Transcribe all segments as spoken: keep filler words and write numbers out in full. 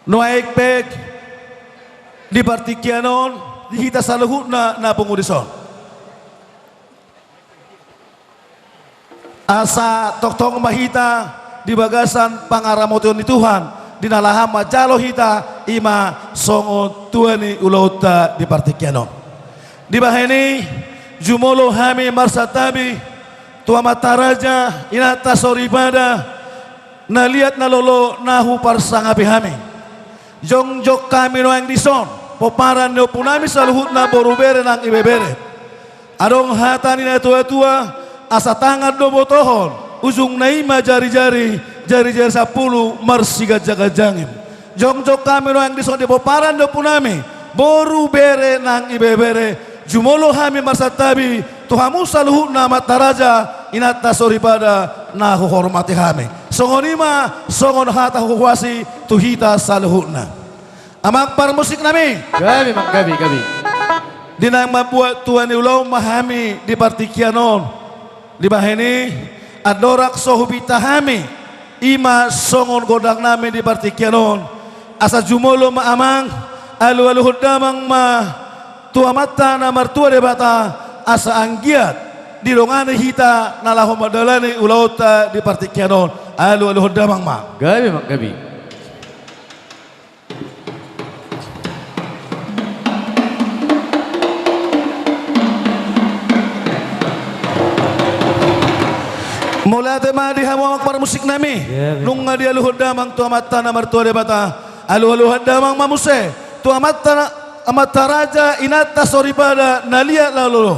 Nuaeng pe di partingkian on di hita saluhutna na pungu dison. Asa tongtong ma hita di bagasan pangaramotion ni Tuhan, di na laho manjalo hita, i ma songon tua ni ulaonta di partingkian on. Dibahen i, jumolo hami marsantabi tu amanta raja, inanta soripada, na liat na lolo na huparsangapi hami. Jongjong hami nuaeng dison, pomparan ni ompunami saluhutna boru bere nang ibebere. Adong hata ni natuatua, asa tangan do botohon, ujungna i ma jarijari, jarijari sampulu marsiganjangganjangi. Jongjong hami nuaeng dison di pomparan ni ompunami boru bere nang ibebere, jumolo hami marsantabi tu hamu saluhutna amanta raja, inanta soripada na huhormati hami. Songon i ma songon hata huhuasi tu hita saluhutna. Amang parmusiknami. Gabe, amang, gabe, gabe. Di na mambuat tua ni ulaon ma hami di partingkian on. Dibahen i, andorang so hupinta hami, i ma songon gondangnami di partingkian on. Asa jumolo ma amang, alualuhon damang ma tu Amanta na martua Debata, asa anggiat didongani hita na laho mandalani ulaonta di partingkian on. Alualuhon damang ma. Gabe, amang, gabe. Mauliate ma di hamu amang parmusiknami. Iya, iya. Nunga dialuhon damang tu Amanta na martua Debata. Alualuhon damang ma muse tu Amanta, Amanta raja, inanta soripada na liat na lolo.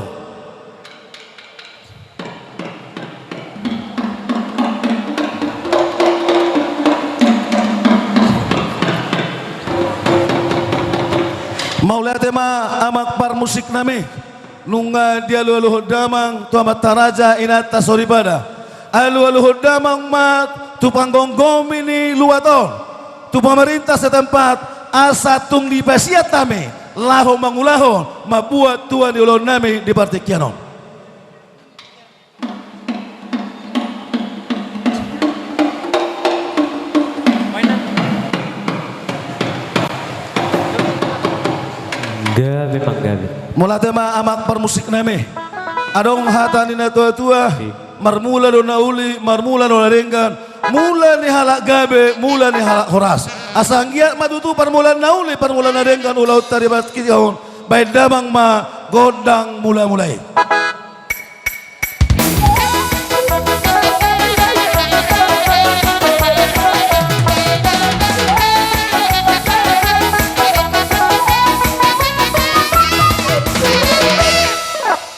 Mauliate ma amang parmusiknami. Nunga dialualuhon damang tu Amanta raja, inanta soripada. Alualuhon damang ma tu panggomgomi ni luat on, tu pamarintah setempat, asa tung dipasiat hami laho mangulahon mambuat tua ni ulaonnami di partingkian on. Gabe, amang, gabe. Mauliate ma amang parmusiknami. Adong hata ni natuatua. Iya. Marmula do na uli, marmula do na denggan. Mula ni halak gabe, mula ni halak horas. Asa anggiat ma tutu parmulaan na uli, parmulaan na denggan ulaonta di partingkian on. Baen damang ma gondang mulamula i.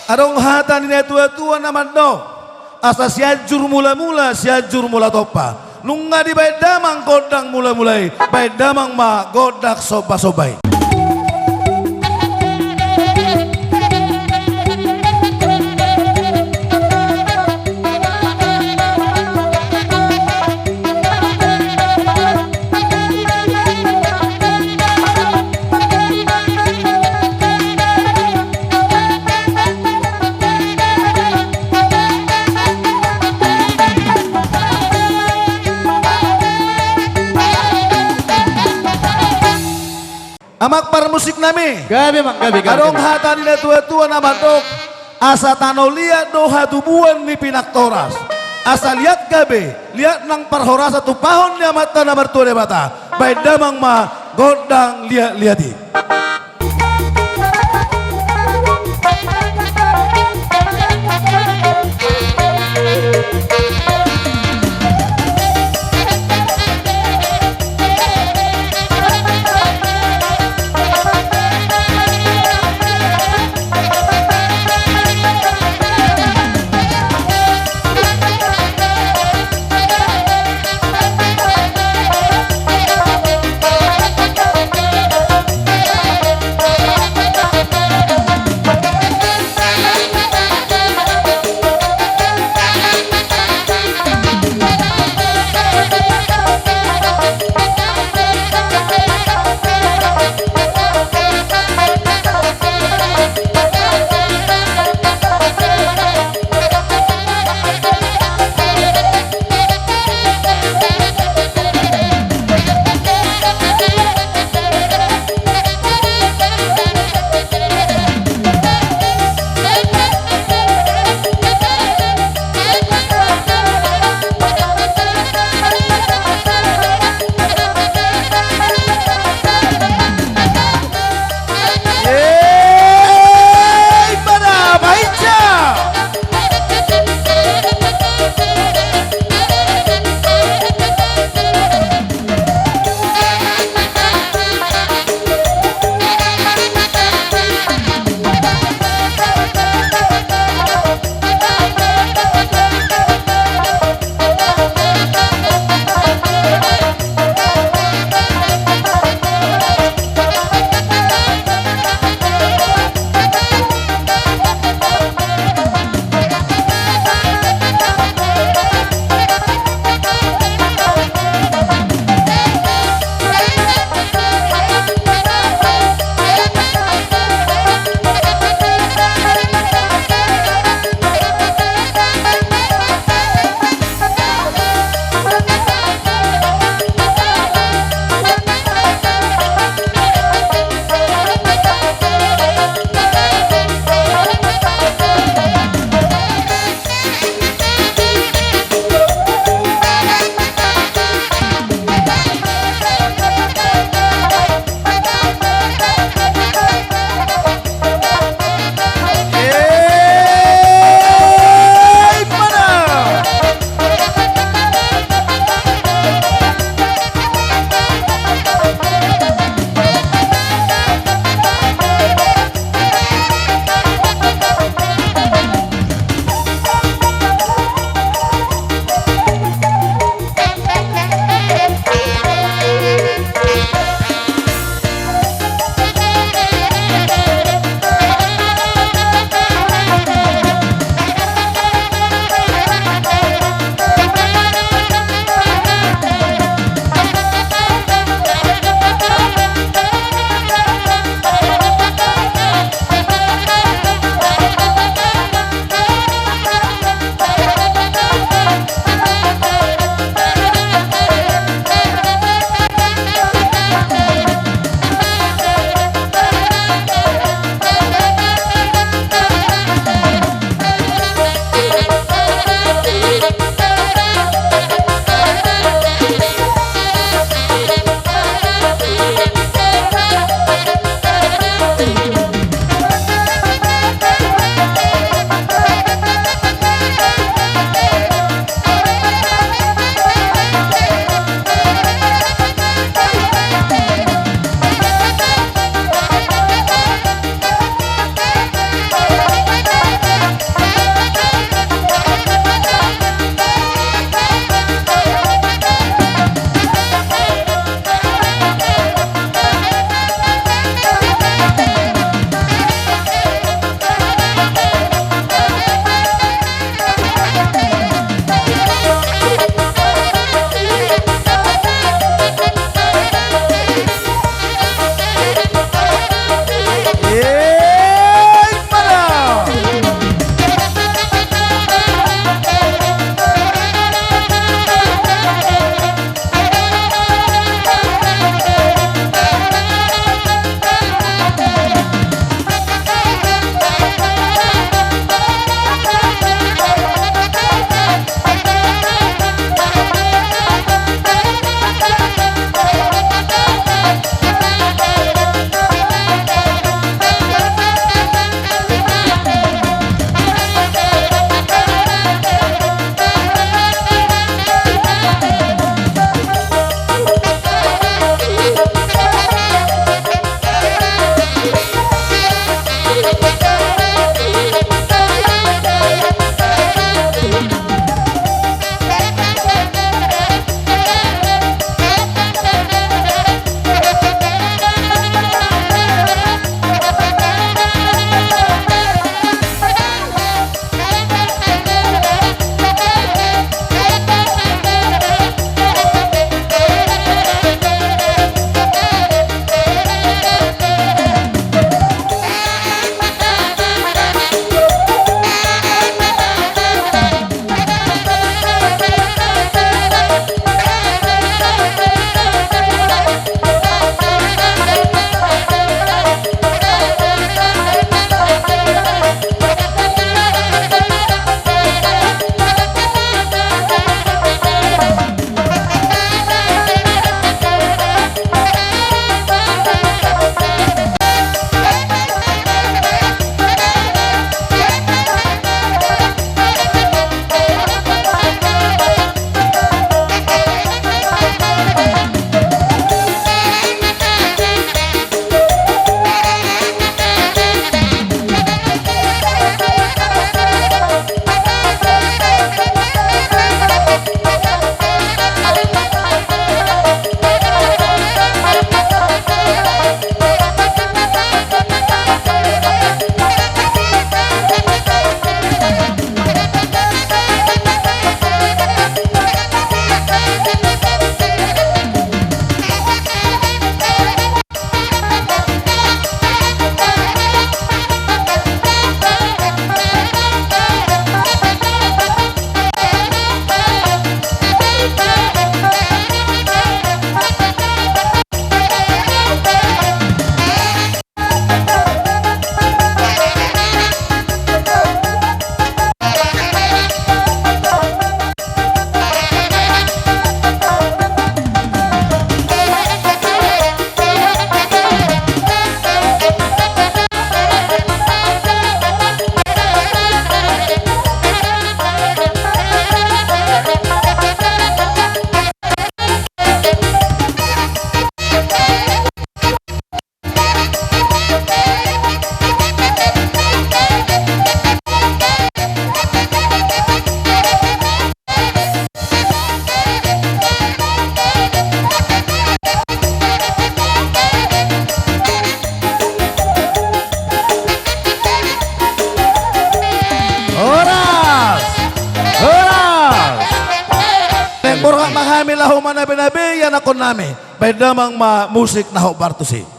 Adong hata ni natuatua na mandok, asa Sianjur Mulamula, Sianjur Mulatompa. Nunga dibaen damang gondang mulamula i, baen damang ma gondang sombasomba i. Amang parmusiknami. Gabe, amang, gabe, gabe. Adong hata ni natuatua na mandok, asa tano liat do hatubuan ni pinaktoras. Asa liat gabe, liat nang parhorasan tumpahon ni Amanta na martua Debata. Baen damang ma gondang liatliat i. Borhat ma hami laho manabe-nabe ianakhonnami. Baen damang ma musik na hombar tusi.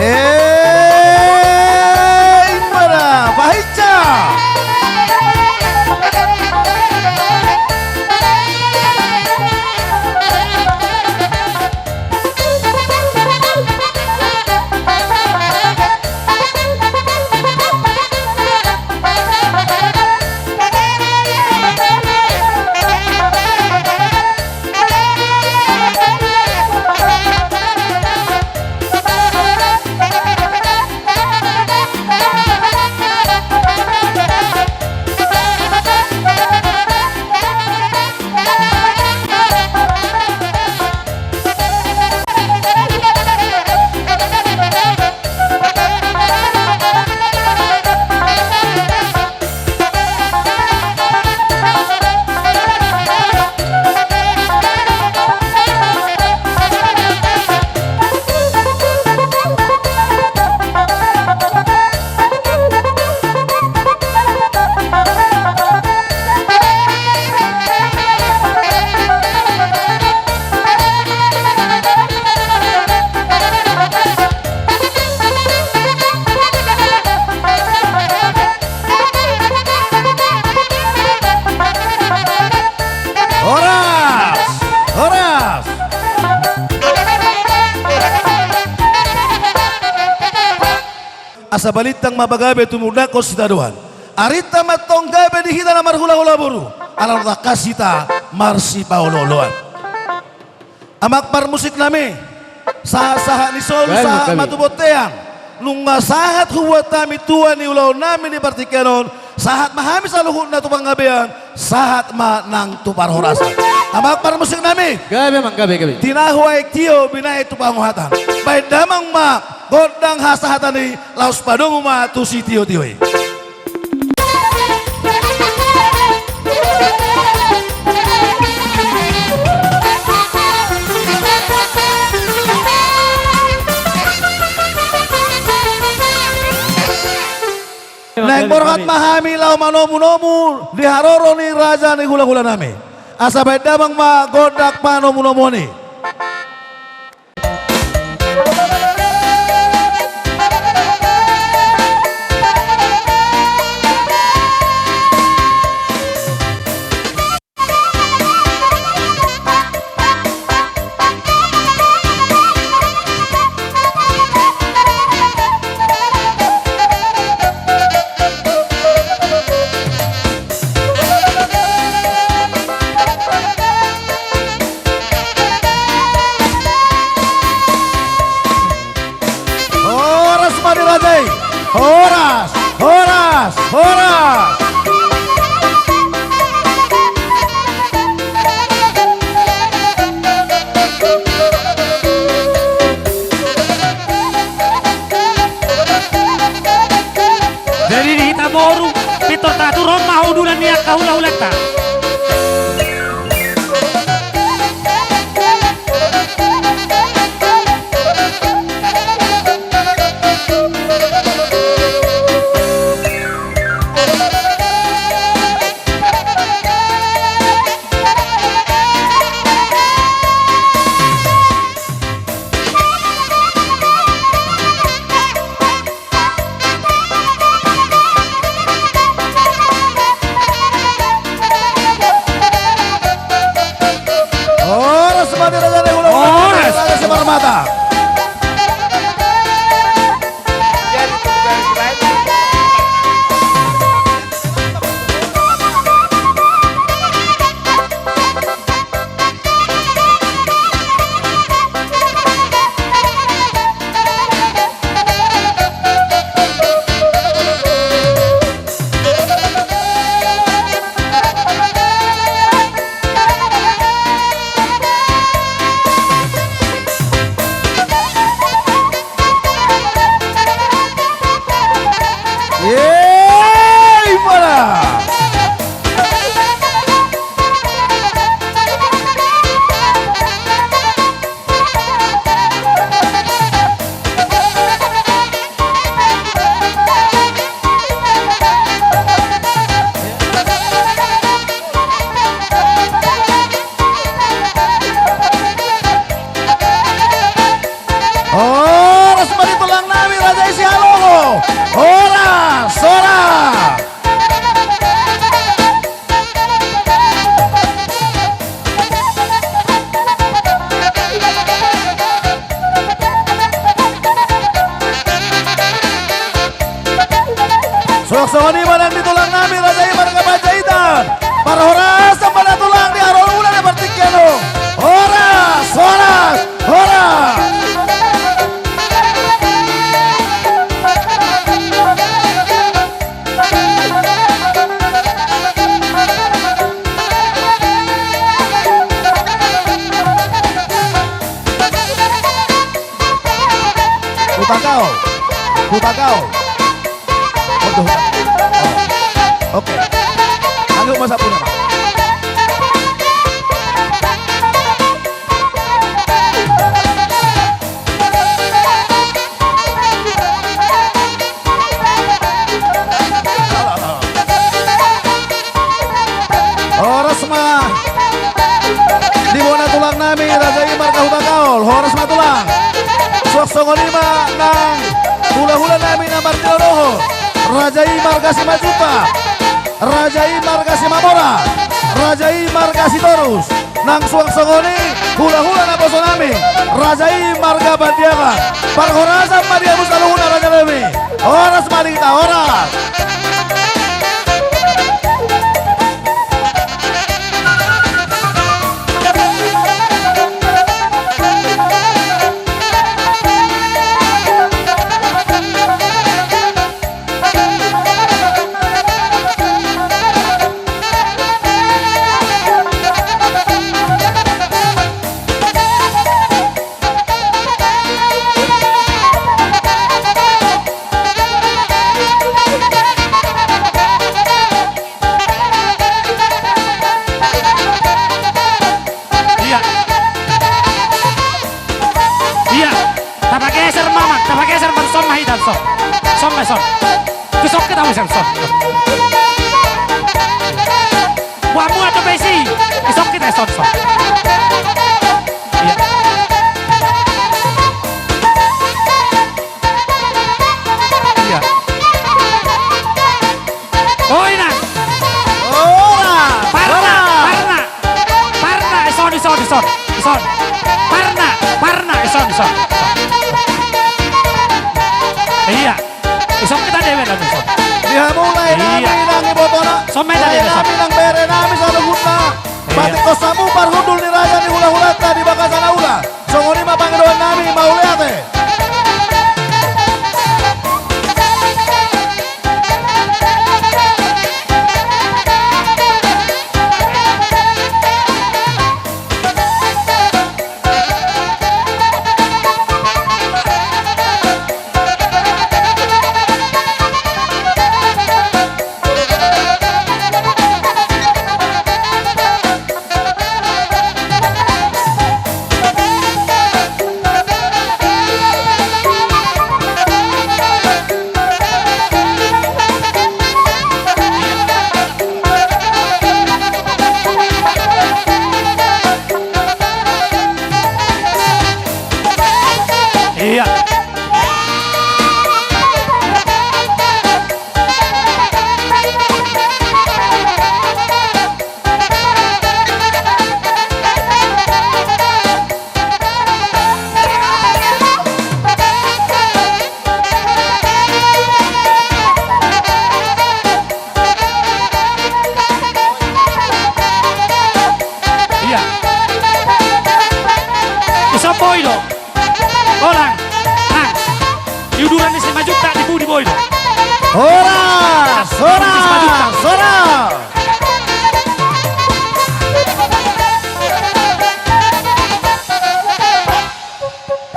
E, ima da, pahinsa. Horas! Horas! Asa balintang ma pagabe tumundalhon sitadoan. Arinta ma antong gabe di hita na marhulahula boru. Ala tangkas hita marsipaolooloan. Amang parmusik nami, sahat-sahat ni solu, sahat ma tu bontean. Nunga sahat hubuat hami tua ni ulaon nami di partingkian on, sahat ma hami saluhutna tu panggabean, sahat ma nang tu parhorasan. Amang parmusik nami. Gabe, amang, gabe, gabe. Tinahu aek tio, binahen tu pangohatan. Baen damang ma gondang hasahatan i, laos padomu ma tu sitiotio i. Naeng borhat ma hami laho manomunomu di haroro ni raja ni hulahula nami. Asa baen damang ma gondang panomunomuon i. Horas ma di raja i. Horas, horas, horas. Jadi di hita boru, pintor tatur on ma haudulan ni angka hulahulanta. Horas ma di raja ni hulahula. Horas. Raja Simarmata. Yeay, mana? Horas ma di tulangna Horas, horas. Suang songon i ma nang di tulang nami Raja i marga Panjaitan. Parhorasan ma da tulang di haroro muna di partingkian on. Horas, horas, horas. Hutagaol. Hutagaol. Oke. Anggo masa pun apa? Horas ma di bona tulang nami Raja i marga Hutagaol. Horas ma tulang. Suang songon i ma nang hulahula nami na martinodohon. Raja i marga Simanjuntak. Raja i marga Simamora. Raja i marga Sitorus. Nang suang songon i hulahula naposo nami Raja i marga Pandiangan. Parhorasan ma di hamu saluhutna raja nami. Horas ma di hita, horas. Iya. Iya. Tapageser ma, Mak, tapageser ma, son ma hita, son. Son ma, son. Tu son hita, son, son. Buat, buat tu besi. Tu son hita, son, son. Iya. Iya. Oi, na. Ora. Parna, ora. Parna. Parna, ison, ison, ison. Ison. Parna, parna, ison, ison. Iya. Ison hita debe, ison. Di hamu lae nami nang ibotona. Son ma hita debe, son. Lae nami nang bere nami saluhutna. Iya. Patik hos hamu parhundul ni raja ni hulahulanta di bagasan aula. Songon i ma pangidoan nami, mauliate. Iya. Iya. Ison boi do. Holan, nang. Di uduran ni Simanjuntak di pudi boi do. Horas, horas, horas.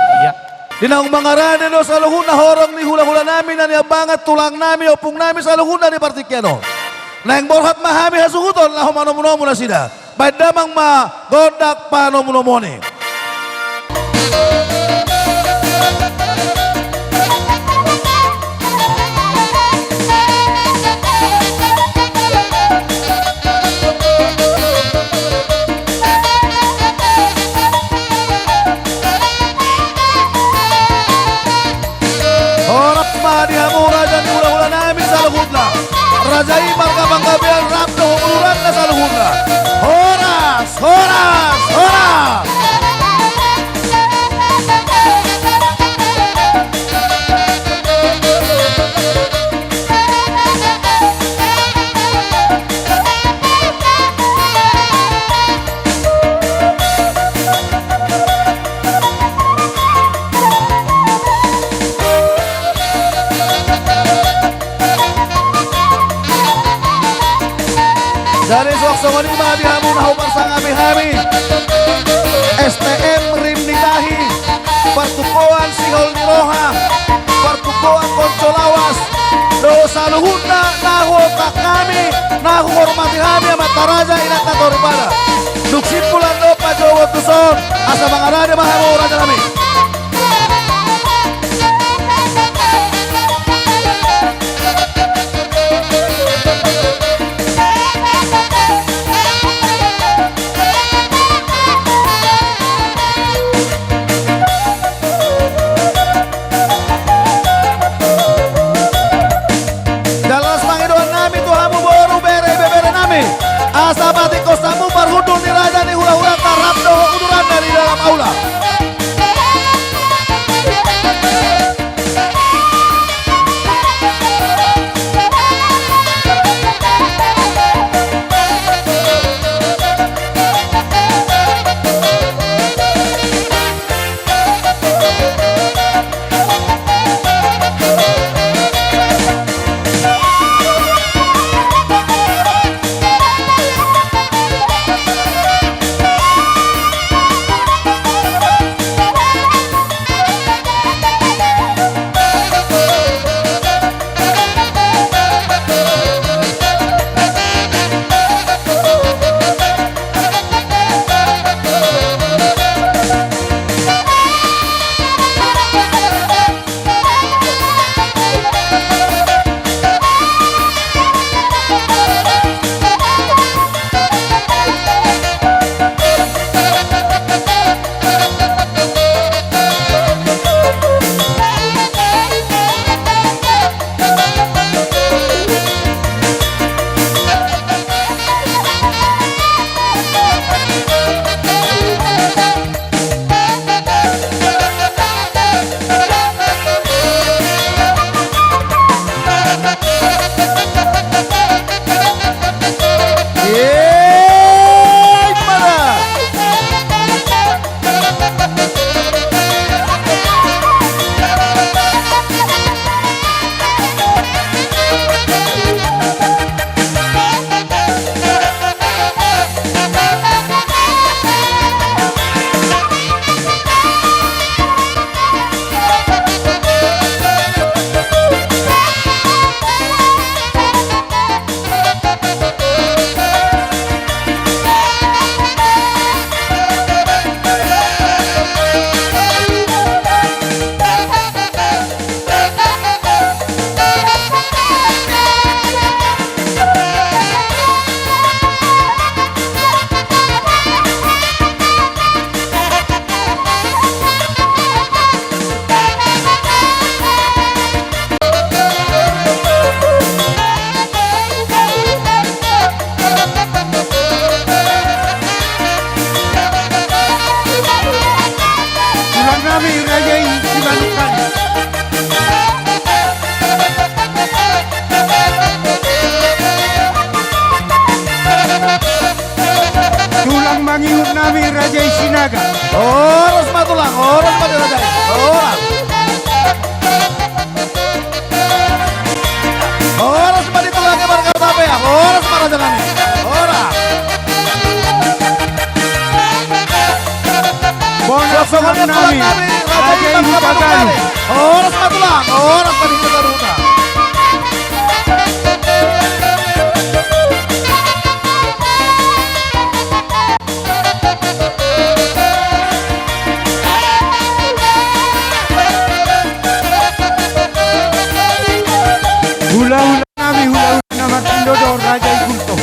Iya. Di naung mangarade do saluhutna horong ni hulahula nami na niambangan tulang nami, ompung nami saluhutna di partingkian on. Naeng borhat ma hami hasuhuton laho manomunomu nasida. Baen damang ma gondang panomunomuon i. Horas ma di hamu Raja i marga Panggabean rap dohot uduranna saluhutna. Horas, horas, horas. Jadi suang songon i ma di hamu na huparsangapi hami, S T M Rim ni Tahi, partukoan Sihol ni Roha, partukoan Konco Lawas, dohot saluhutna na huhormati hami, na huhormati hami amanta raja, inanta toripada. Dung simpul andon pajogot tuson, asa mangaradei ma hamu raja nami. Jala las pangidoan nami tu hamu boru, bere, ibebere nami, asa patik hosangmu parhundul ni raja ni hulahulanta rap dohot uduranna di dalam aula. Tulang nami raja i Simanungkalit. Tulang mangihut nami raja i Sinaga. Horas ma tulang, horas ma di raja i. Horas. Horas ma di tulang i marga Tapea, horas ma raja nami. Horas. Bona tulang nami, raja i Hutagalu. Horas ma tulang, horas ma di Hutagalu. Hulahula nami, hulahula na marsindo do raja i Gultom.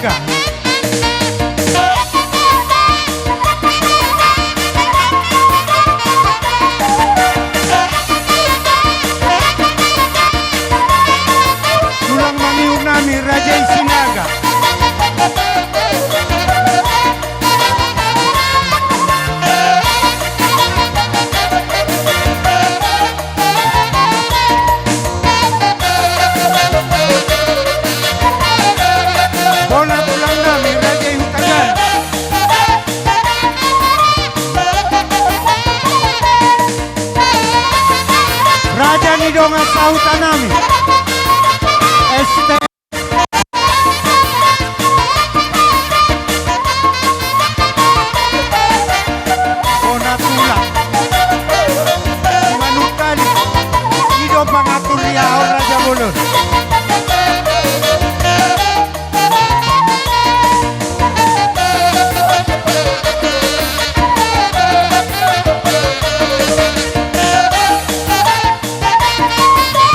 Sinaga. Tulang maniur nami, Raja i Sinaga. Bona tulang nami, Raja i Hutagalung. Raja ni dongan sahuta nami. S T. Bona tulang. Simanungkalit. I do pangatur ni ahu Raja Bolon.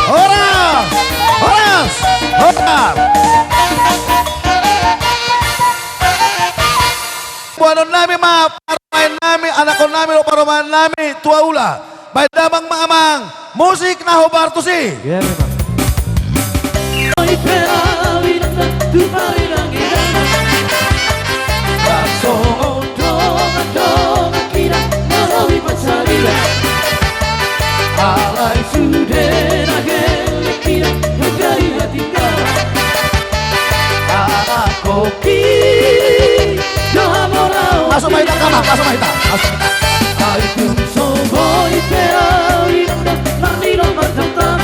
Horas! Horas! Horas! Boanon nami ma, parumaen nami, anakkon nami, dohot parumaen nami, tu aula. Baen damang ma amang, musik na hombar tusi. Iya, memang. Oi, perawi nanda, tu paridang-idang. Langsung dongan-dongan kita, marawi pansarian. Alai sude na gelleng hita, manjadi hatinggalan. Anak kopi, do hamoraon. Masuk ma hita, Kama, masuk ma hita. Masuk. Ai tung so boi perawi nanda, marnino martangtang.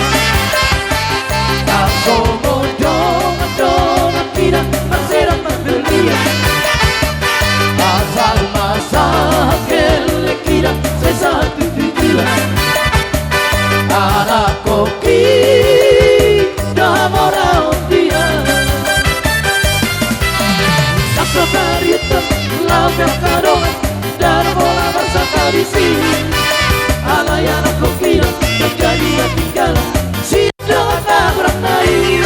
Tangko modong-modong, tidak marsedang marberlian. Asal masa hakel tidak sesa tutu gila. Anak kopi, do hamoraon dia. Nasa tariutan, laut yang kadongan, dana bola marsa tradisi. Alai anak kopi, do jadi hatinggalan. Si dongan na gorang nai.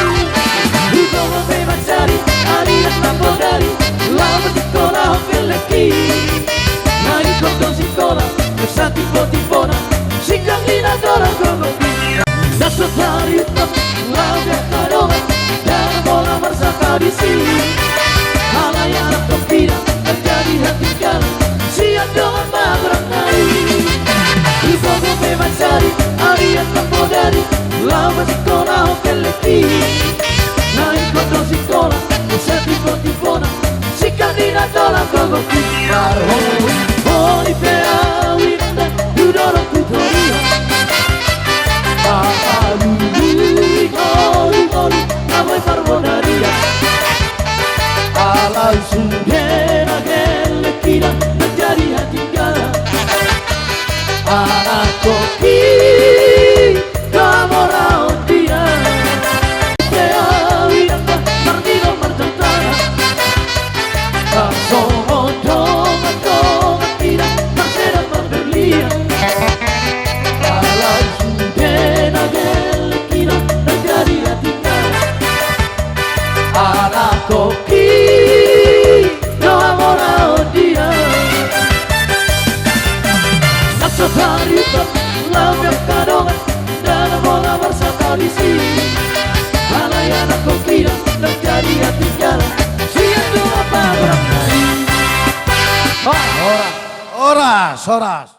Hugogo pe mansari, alian na bodari, laho sikola hon gellengki. Na ingkon do sikola, kesan timbo-timbona, singkang ni na torop gogoki. Na so tariutan, laho pe kadongan, dana bola marsa tradisi. Alai anak tompina, manjadi hatinggalan, sian dongan na gorang nai. Hugogo pe mansari, alian na bodari, laho sikola hon gellengki. Na ingkon do sikola, kesan timbo-timbona, singkang ni na torop gogoki. Marhon, hon i pe au inanta, tu dolok tu toruan. Palu-palu i ngolu-ngolu, na boi parbodarian. Alai sude na gellengki, na manjadi hatinggalan. Anak kopi, do hamoraon dia. Pe au inanta, marnino martangtang. Tangko modong-modong, tidak marsedang marberlian. Alai sude na gellengki, na manjadi hatinggalan. Anak kopi, do hamoraon dia. Na so tariutan, laho pe kadongan, dana bola marsa tradisi. Alai anak kopi, do manjadi hatinggalan, sian dongan na gorang nai. Horas, horas.